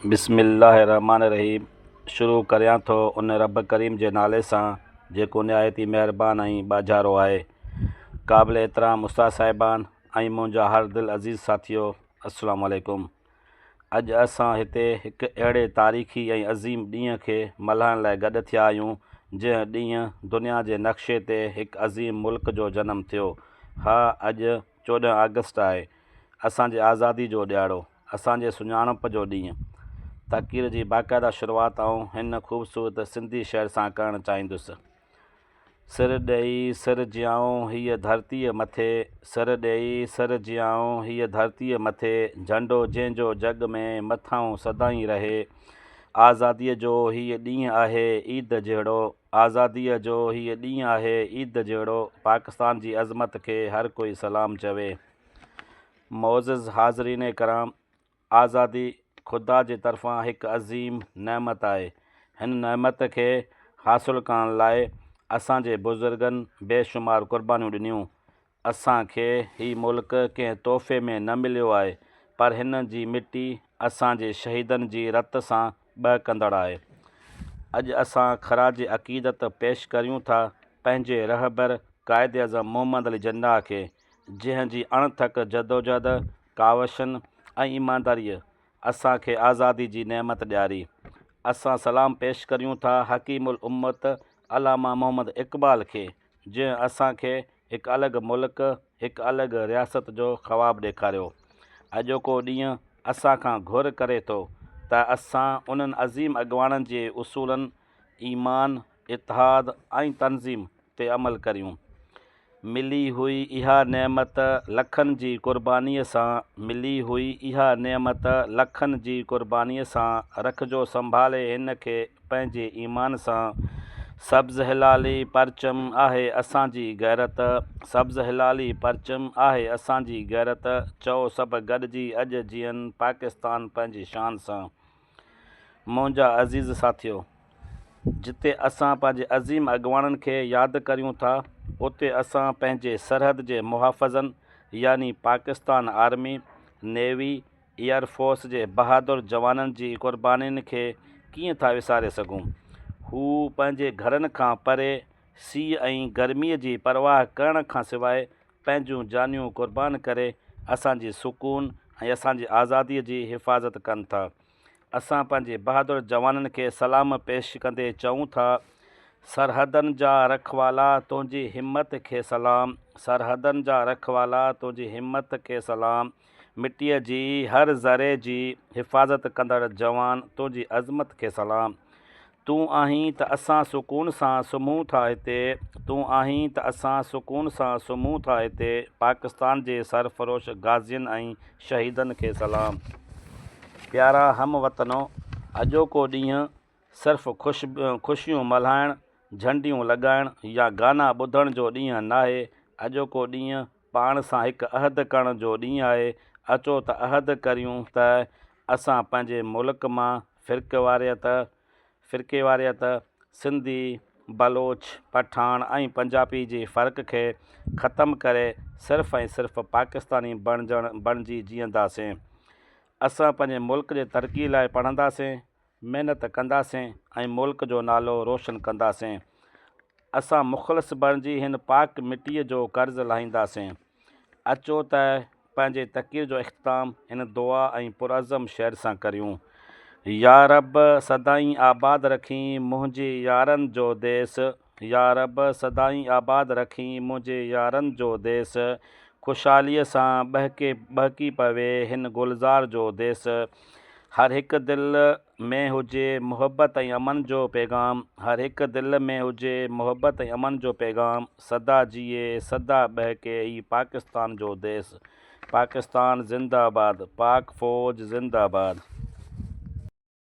بسم الله الرحمٰن الرحيم شروع ڪريان ٿو ان رب ڪريم جي نالي سان جيڪو نهايت ئي مهربان ۽ ٻاجهارو آهي. قابل احترام استاد صاحبان ۽ منهنجا هر دل عزيز ساٿيو السلام عليڪم. اڄ اسان هتي هڪ اهڙي تاريخي ۽ عظيم ڏينهن کي ملهائڻ لاء گڏ ٿيا آهيون جنهن ڏينهن دنيا جي نقشي تي هڪ عظيم ملڪ جو جنم ٿيو. ها اڄ 14 آگسٽ آهي اسان جي آزادي جو ڏهاڙو. اسان جي سڃاڻپ جو ڏينهن. تقرير جي باقاعده شروعات آئون هن خوبصورت سنڌي شعر سان ڪرڻ چاهيندس. سر ڏيئي سر جيائون هيء ڌرتيء مٿي، سر ڏيئي سر جيائون هيء ڌرتيء مٿي، جهنڊو جنهن جو جڳ ۾ مٿانهون سدائين رهي. آزاديء جو هيء ڏينهن آهي عيد جهڙو، آزاديء جو هيء ڏينهن آهي عيد جهڙو، پاڪستان جي عظمت کي هر ڪوئي سلام چوي. معزز حاضرين ڪرام! آزادي خدا جي طرفان هڪ عظيم نعمت آهي. هن نعمت کي حاصل ڪرڻ لاء اسان جي بزرگن بي شمار قربانيون ڏنيون. اسان کي هي ملڪ ڪنهن تحفي ۾ نه مليو آهي، پر هن جي مٽي اسان جي شهيدن جي رت سان ٻهڪندڙ آهي. اڄ اسان خراج عقيدت پيش ڪريون ٿا پنهنجي رهبر قائداعظم محمد علي جناح کي، جنهن جي اڻٿڪ جدوجهد، ڪاوشن ۽ ايمانداريء اسان کي آزادي جي نعمت ڏياري. اسان سلام پيش ڪريون ٿا حڪيم الامت علامه محمد اقبال کي، جنهن اسان کي هڪ الڳ ملڪ، هڪ الڳ رياست جو خواب ڏيکاريو. اڄوڪو ڏينهن اسان کان گهر ڪري ٿو ته اسان انهن عظيم اڳواڻن جي اصولن، ايمان، اتحاد ۽ تنظيم تي عمل ڪريون. ملي هئي اها نعمت لکن جي قربانيء سان، ملي هئي اها نعمت لکن جي قربانيء سان، رکجو سنڀالي هن کي پنهنجي ايمان سان. سبز هلالي پرچم آهي اسان جي غيرت، سبز هلالي پرچم آهي اسان جي غيرت، چئو سڀ گڏجي اڄ جيئن پاڪستان پنهنجي شان سان. منهنجا عزيز ساٿيو! جتي اسان پنهنجي عظيم اڳواڻن کي ياد ڪريون ٿا، اتي اسان پنهنجي سرحد جي محافظن يعني Pakistan army, navy, air force جي بهادر جوانن جي قربانين کي ڪيئن ٿا وساري سگهون. هو پنهنجي گهرن کان پري سيء ۽ گرميء جي پرواهه ڪرڻ کان سواء پنهنجون جانيون قربان ڪري اسان جي سڪون ۽ اسان جي آزاديء جي حفاظت ڪن ٿا. اسان پنهنجي بهادر جوانن کي سلام پيش ڪندي چئون ٿا، سرحدن جا رکوالا تنهنجي همت کي سلام، سرحدن جا رکوالا تنهنجي همت کي سلام، مٽيء جي هر ذري جي حفاظت ڪندڙ جوان تنهنجي عظمت کي سلام. تون آهين ته اسان سڪون سان سمهون ٿا هتي، تون آهين ته اسان سڪون سان سمهون ٿا هتي، پاڪستان جي سرفروش غازين ۽ شهيدن کي سلام. پيارا هم وطنو! اڄوڪو ڏينهن صرف خوشيون ملهائڻ، جهنڊيون لڳائڻ يا گانا ٻڌڻ جو ڏينهن ناهي، اڄوڪو ڏينهن پاڻ سان هڪ عهد ڪرڻ جو ڏينهن آهي، اچو ته عهد ڪريون ته اسان پنهنجي ملڪ مان فرقيواريت، فرقيواريت، سنڌي، بلوچ، پٺاڻ ۽ پنجابي جي فرق کي ختم ڪري صرف ۽ صرف پاڪستاني بڻجڻ بڻجي جيئنداسين. اسان پنهنجي ملڪ جي ترقي لاء پڙهنداسين، محنت ڪنداسين ۽ ملڪ جو نالو روشن ڪنداسين. اسان مخلص بڻجي هن پاڪ مٽيء جو قرض لاهينداسين. اچو ته پنهنجي تقرير جو اختتام هن دعا ۽ پرعزم شعر سان ڪريون. يا رب سدائين آباد رکين منهنجي يارن جو ديس، يا رب سدائين آباد رکين منهنجي يارن جو ديس، خوشحاليء سان ٻهڪي ٻهڪي پوي هن گلزار جو ديس، هر هڪ دل ۾ هجي محبت ۽ امن جو پيغام، هر هڪ دل ۾ هجي محبت ۽ امن جو پيغام، سدا جيئي سدا ٻهڪي هي پاڪستان جو ديس، پاڪستان زنده آباد، پاڪ فوج زنده آباد.